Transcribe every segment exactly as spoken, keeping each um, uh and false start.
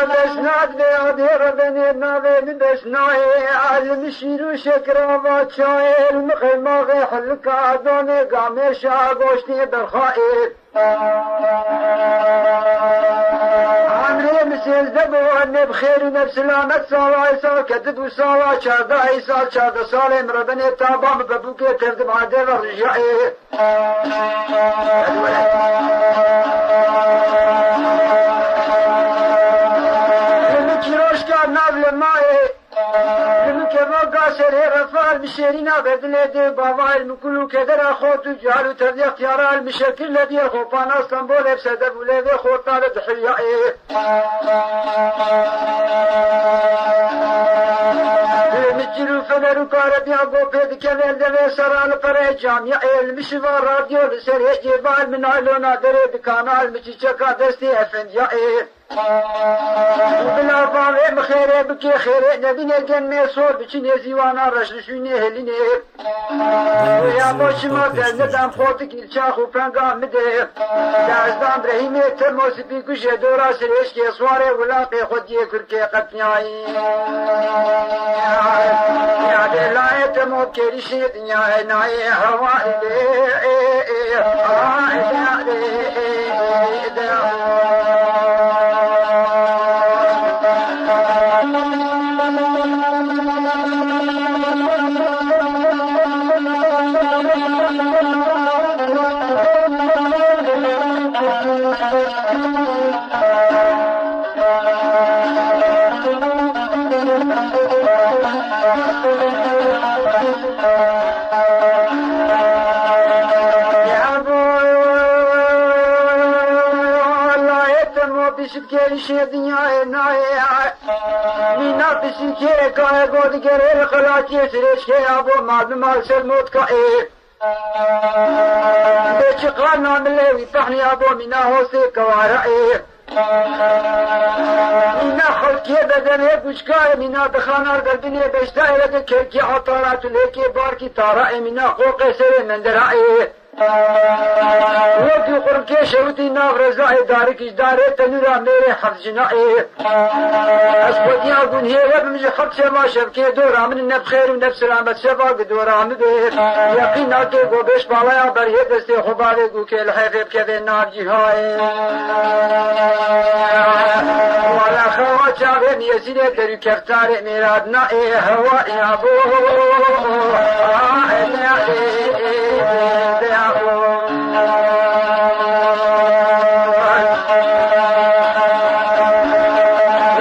Beşnad ve adê rebenê navê min beşnayê, alim şîr û şekir ava çayê, mixê maxê hilika donê gamê şa goştê berxayê. Emrê min sêzdeh bû, ne bi xêr û ne bi silamet sala îsal ketibû sala çardeh îsal, çardeh salê min rebenê taba min bebûkê tevdim adê ve rijayê. Li min çîroşka nav li mayê, li min kevna ga serê refa, li min şêrîna berdilê dê bava, li min kul û kedera xort û cihal û tevlî extiyara, li min şekil leviyê xopa na Stenbolê bi sedef û levê xorta li dihiryayê. Li min cil û fener û karebiya go pê dikeve li devê sera li perê camiyê, li min şiva radyo li ser hêcê bal, min naylona derê dikana, li min çîçeka destê efendiyayê. Bila bavê min xêrê bikê, xêrê nebînê gen mê sor biçinê zîwana reş li şûnê hêlînê. Ya bo şima dernedam qotikî çax û penga min de. Ya ez dam Brehîmê Temo sipî kujê dora sirêşkê swarê wilaqê xwediyê kurkê qetniyayî. Ya dê layê Temo kêrişê dinyayê nayê hewa ilê. Pişikê îşê dinyayê nayê. Mîna pişikê kayê go digerê li xelatiyê sirêşkê ya bo mal bi mal ser motka ê. Lê çi qarna milê wî pehnî ya bo mîna hostê kewara ê. Mîna xelkiyê bedenê guçka ê, mîna dixana li ber binê beşta ê, leke kevkî atara tu lêkê barkî tara ê, mîna qoqê serê mendera ê. Wekî qurkê şewitî nav rezayê darikî ji darê tenûra mêrê heft jina ê. Ez xwediya gunhê we bim ji heft şeva şevkê dora min ne bi xêr û ne bi selamet şeva gi dora min bê. Yeqîn nake go bêş balaya berhê destê xwe bavê gûkê li hêfê bikeve nav cîhayê. Wala xewa çavê miyesînê derû keftarê mêradna ê hewa ya bo.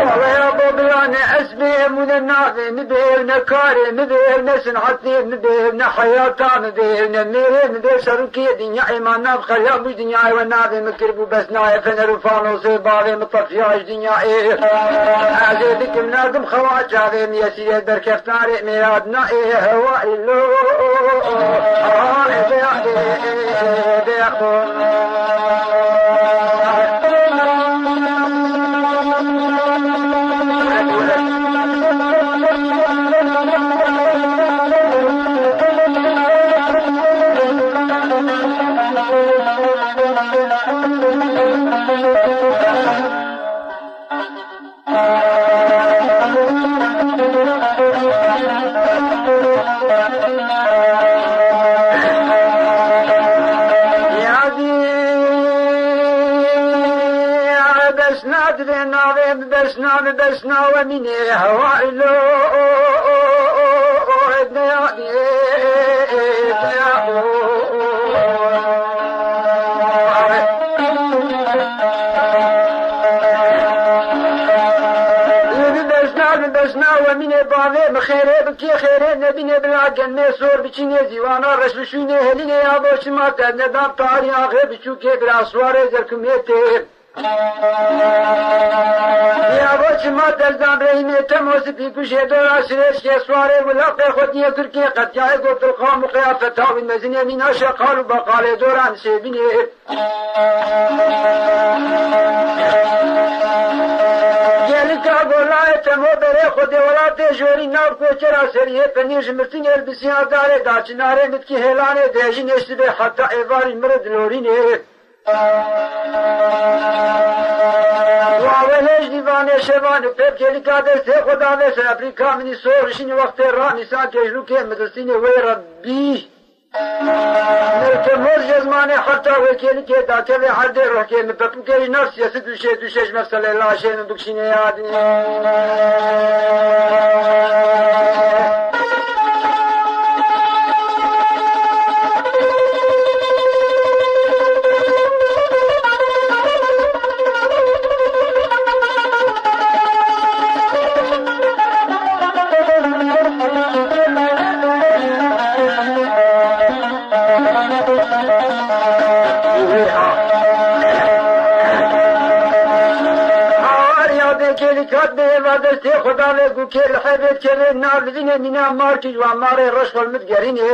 Wala ya bo bilane ez bê mûne navê min bê, ne karê min bê, ne sinetê min bê, ne heyata min bê, ne mêrê min bê, serokê dinyayê ma nav xeriya bû dinyayê we navê min kiribû bes nayê fener û fanosê bavê min tefiya ji dinyayê. Ez ê dikim nadim xewa çavê min yesîrê derkeftarê mêradna ê hewa îlo. Divê navê mi bersna, mi bersna we mînê hewa ilo. Li min bersna, min bersna we mînê bavê mi xêrê bikê xêrê nebînê bila genmê sor biçînê zîwana reş bi şûnê helînê ya bo çima te nedan tarî axê biçûkê bira suwarê zerkumê tê. Ya bo çima te zan rehîmê temo sipî kuşê dora şirêşkê suwarê wila qê xwe diye kurkê qetiyayê gotilqam û qiyafeta wî mezinê mîna şeqal û beqalê dora nişêbînê. Gelika golayê temo berê xwedê welatê jorî nav koçera seriyê penîr ji mirtinê elbisiya darê da çinarê mitkî hêlanê dêjînê sibê heta êvarî mirê dilorînê. Wa welêj dîvanê şevan û pêp gelika destê xwe davê ser ebrîka minî sor şinî wextê ranîsa kêjlûkê midistînê wê Rebbî. Milke moz jezmanê heta wekêlikê dakevê erdê rohkê min pepûkê ji nav siyasî duşê duşê ji mefselê laşê min bikşînê yadî. Hawariya bê kêlikat bê êva destê xwe davê gûkê li hebê dikevê nav li vinê mîna markî ji wan marê reş xwe li min digerînê.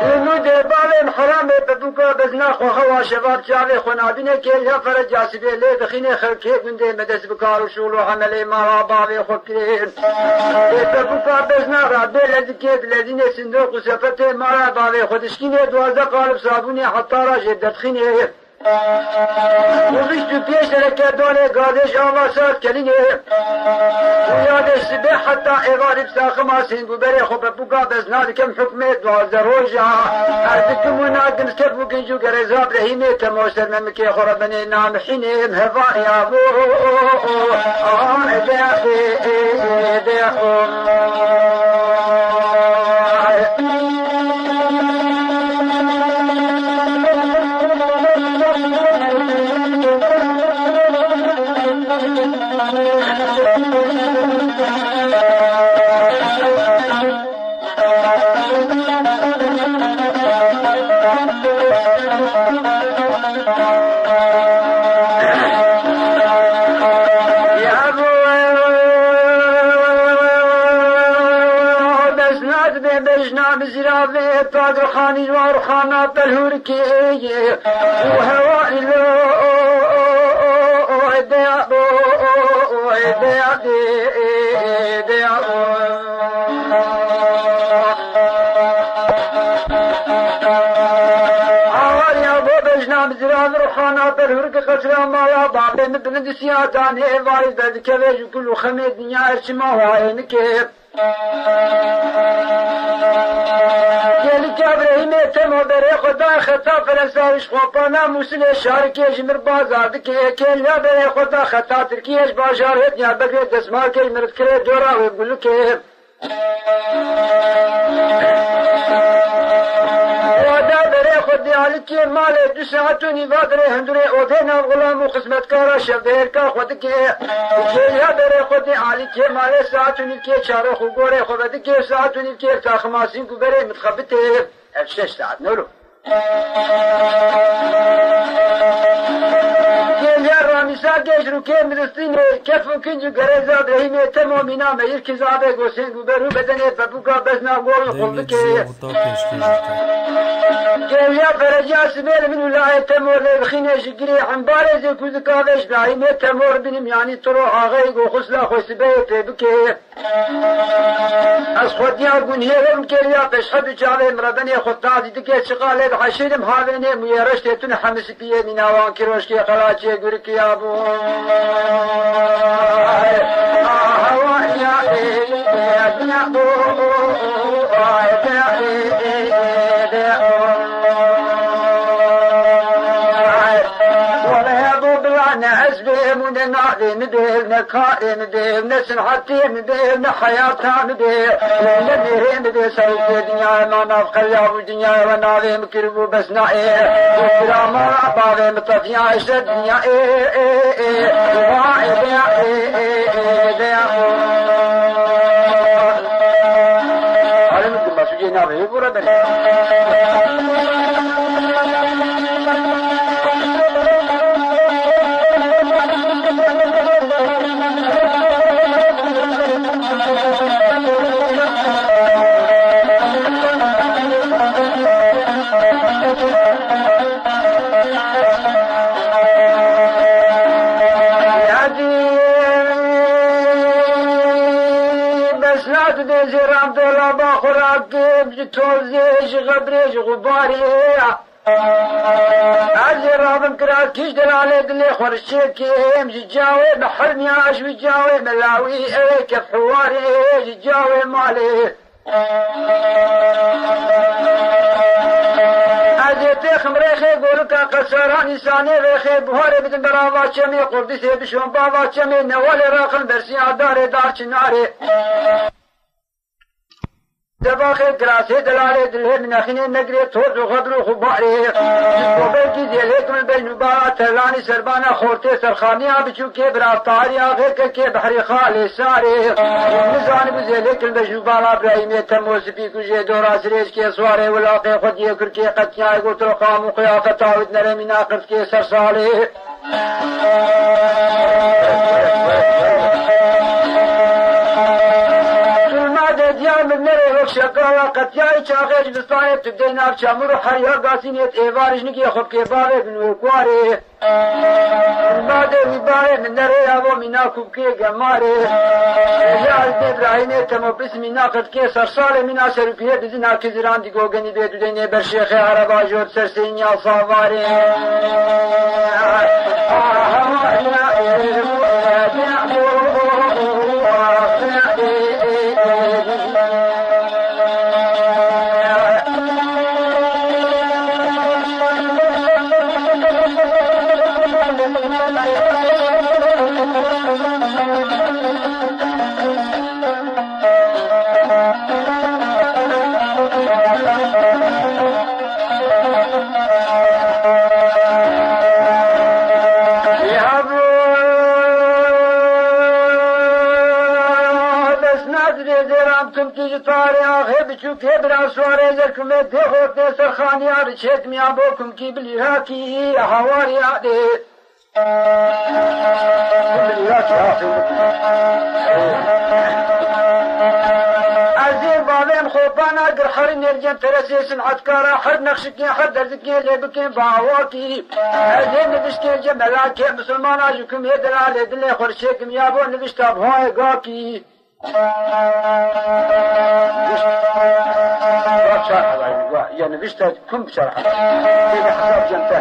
Li nû dê bavê min heramê pepûka bezna xwe xewa şeva bi çavê xwe nabîne kêliya fereca sibê lê dixînê xelkê gundê me dest bi kar û şûl û hemelê mala bavê xwe kirê. Ê pepûka bezna ra bê lezikê dilezînê sindoq û sepetê mala bavê xwe dişkînê duwazdeh qalib sabûnê hetara jê derdixînê. Û bîst û pênc dereke donê gazê ji ava saz kelînê. Û yadê sibê heta êvarî bi saxima sîng û berê xwe pepûka bezna dikim hukmê duwazdeh roja. Ez dikim û nakim kef û ginc û gereza Brehîmê temo ser memikê xwe re benê namihînê. Hevaya bo. Destnad bê bejna bi ziravê Tagirxanî warxana pelhûrkê û hewa îlo. Awariya bo bejna bi ziravê ruhana pelhûrkê qesra mala bavê min bilind siya danê êvarî derdikeve ji kul û xemê dinya erçima wayê nike. Gelîka Brehîmê temo berê xwe da xeta Ferensa û ji xwepana Mûsilê şarikê ji mir baza dike. Kêliya berê xwe da xeta Tirkiyê ji bajarê Diyarbekirê destmarkê ji mir dikirê dora wê gulikê. Wada berê xwe dê alikê malê du saet û nîva dirê hundurê odê nav xulam û xizmetkara şevdehêrka xwe dike. Kêliya berê xwe dê alikê malê saet û nîvkê çarox û gorê xwe vedike saet û nîvkê taxima sîng û berê mitxebitê. Ev şeş saet noro. Gêja ramîsa gêj rûkê miristînê, kef û kinc û gereza Brehîmê temo mîna meyir kizabê gosên guber û bedenê pepûka bezna gol û Dengê xulbikê. Diya û Takê ji xwe jî ke. Gêja fereciya sibê li min û layê temo lê bixînê ji girê embarê zê ku dikavê ji Brahîmê temo ribînim yanî tiro axeyê goxusla xwe sibeyê pê bikê. Ez xwediya gunhê we bikêriya pêşxet û çavê min re benê xwe tazî dike çiqa lê diheşîrim havênê mûyê reştê tune hemi sipiyê mînawan kiroşkê qelaçê gurikî ya bû. Ne navê min bê, ne karê min bê, ne sinhetê min bê, ne heyata min bê, ne mêrê min bê, serokê dinyayê me nav qelya bû dinyayê we navê min kiribû bes nayê. Kirama bavê min tefiya ji ser dinyayê. Alem ku mesûliyê navê wê bû re berê. Hadi bes nat bê zêran dolaba xwe rakim ji tozê, ji xebrê, ji xubarê. Ez ê rabim kira kîj delalê dilê xwe rişêkêm, ji cawê bi hermiya ji wî cawê bi lawî ewê kef hiwarê, ji cawê malê. Ez ê têxim rêxê gorika qesaran, însanê rêxê buharê bidin berava çemê, qurdisê bişon bava çemê, newalê raqin bersiya darê dar çinarê. Devaxê girasê delalê dilê min nexînê negirê toz û xebir û xubarê. Ji sobeykî zêlê kim li bejn û bala terlanî serbana xortê serxaniya biçûkê bira tariya xêkekê behrî xalê sarê. Nizanî bi zêlê kim bejn û bala birayîmê temo sipî ku jê dora sirêçkê swarê wilaqê xwediyê kurkê qetiyayê gotil qam û qiyafeta wit neremîna qirskê ser salê. Zulma de diyar min nerê wek şekala qetiyayî çaxê ji bistanê tu dey nav çamur û heriya gasînê êvar ji nigê xwe bikê bavê bin wê kuarê. Zulma de wî bavê min nerê ya bo mîna ku bikê gemarê. Ya ez bê Îbrahîmê temo pis mîna qirskê ser salê mîna serokiyê bizina kiziran digo genî bê tu deynê ber şêxê ereba jor ser sênya savarê. Ya bu dest nazirê zêran tumkî ji tarê axê biçûkê bira suarê zerkumê dê xortê serxaniya riçêkmiya bo kumkî bilîrakî hawariya dê. Ez ê bavên xopana gir her nêrcên teresê sinetkara her nexşikê her derzikê lê bikin bawakî. Ez ê nivişkê cemelakê misilmana ji kumê delalê dilê xwe rişêkim ya bo nivişta bihayê gakî. Wa çar hezar, wa, ya nivîşte kum bi çar hezar. Tê de hesab cem te.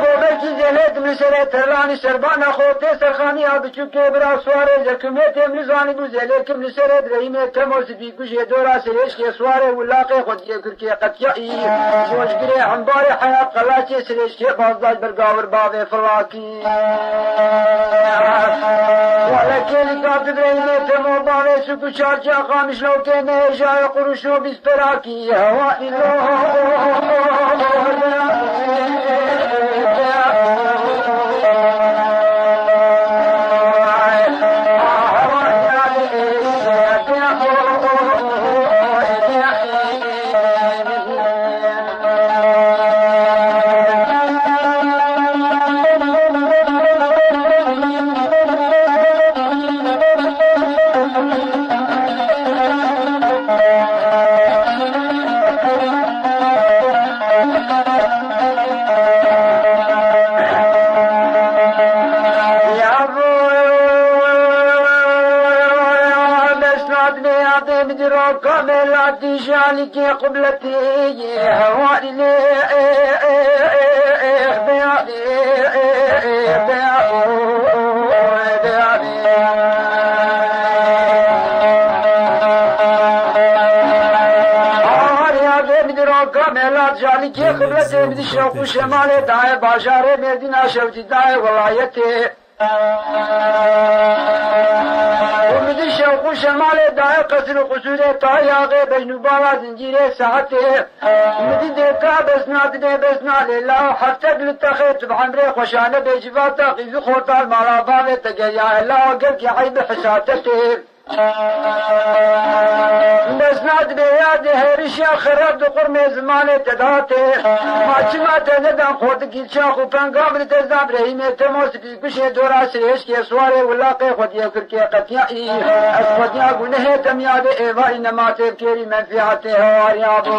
Bo belkî zêlê kim li serê terlanî serbana xwe tê serxaniya biçûkê bira suarê zerkumê têm li zanî bû zêlê kim li serê direyîmê temo sipî ku jê dora serêşkê suarê wilaqê xwe diyê kurkê qetiyayî. Jojgirê hembarê heyat qelaçê serêşkê bazdaş bergavir bavê filakî. Walekê li ka tu bireyînê temo bavê suk û çarçaxa mişlokê nehêjayê quruşo bîsperakî hewa îlo. Mesnad me yadê min di roka me la dîjalî ke qubletê yê hewarî lê. Gamela calikê xibletê, min dî şewq û şemalê dayê bajarê, Mêrdîna şewtî dayê welayetê. Û min dî şewq û şemalê dayê qesir û qusûrê, tayê axê bejn û bala zincîrê saetê. Min dî dêka bezna dibê bezna lêla, heftek li texê tu bi emrê xweşane bê civata qîzî xortal mala bavê te geriya hela, gelkî eyb û hesatetê. Bezna dibê ya dê hêrişa xerab di qurmê zimanê te datê. Ma çima te nedan xortikî çax û pengav li te zan Brehîmê Temo, spîkuşê dora sirêşkê suarê wilaqê xwediyê Kurkê qetiyayî. Ez xwediya gunehê te miyadê êvayî nema têvkêrî menfîatê hewariya bû.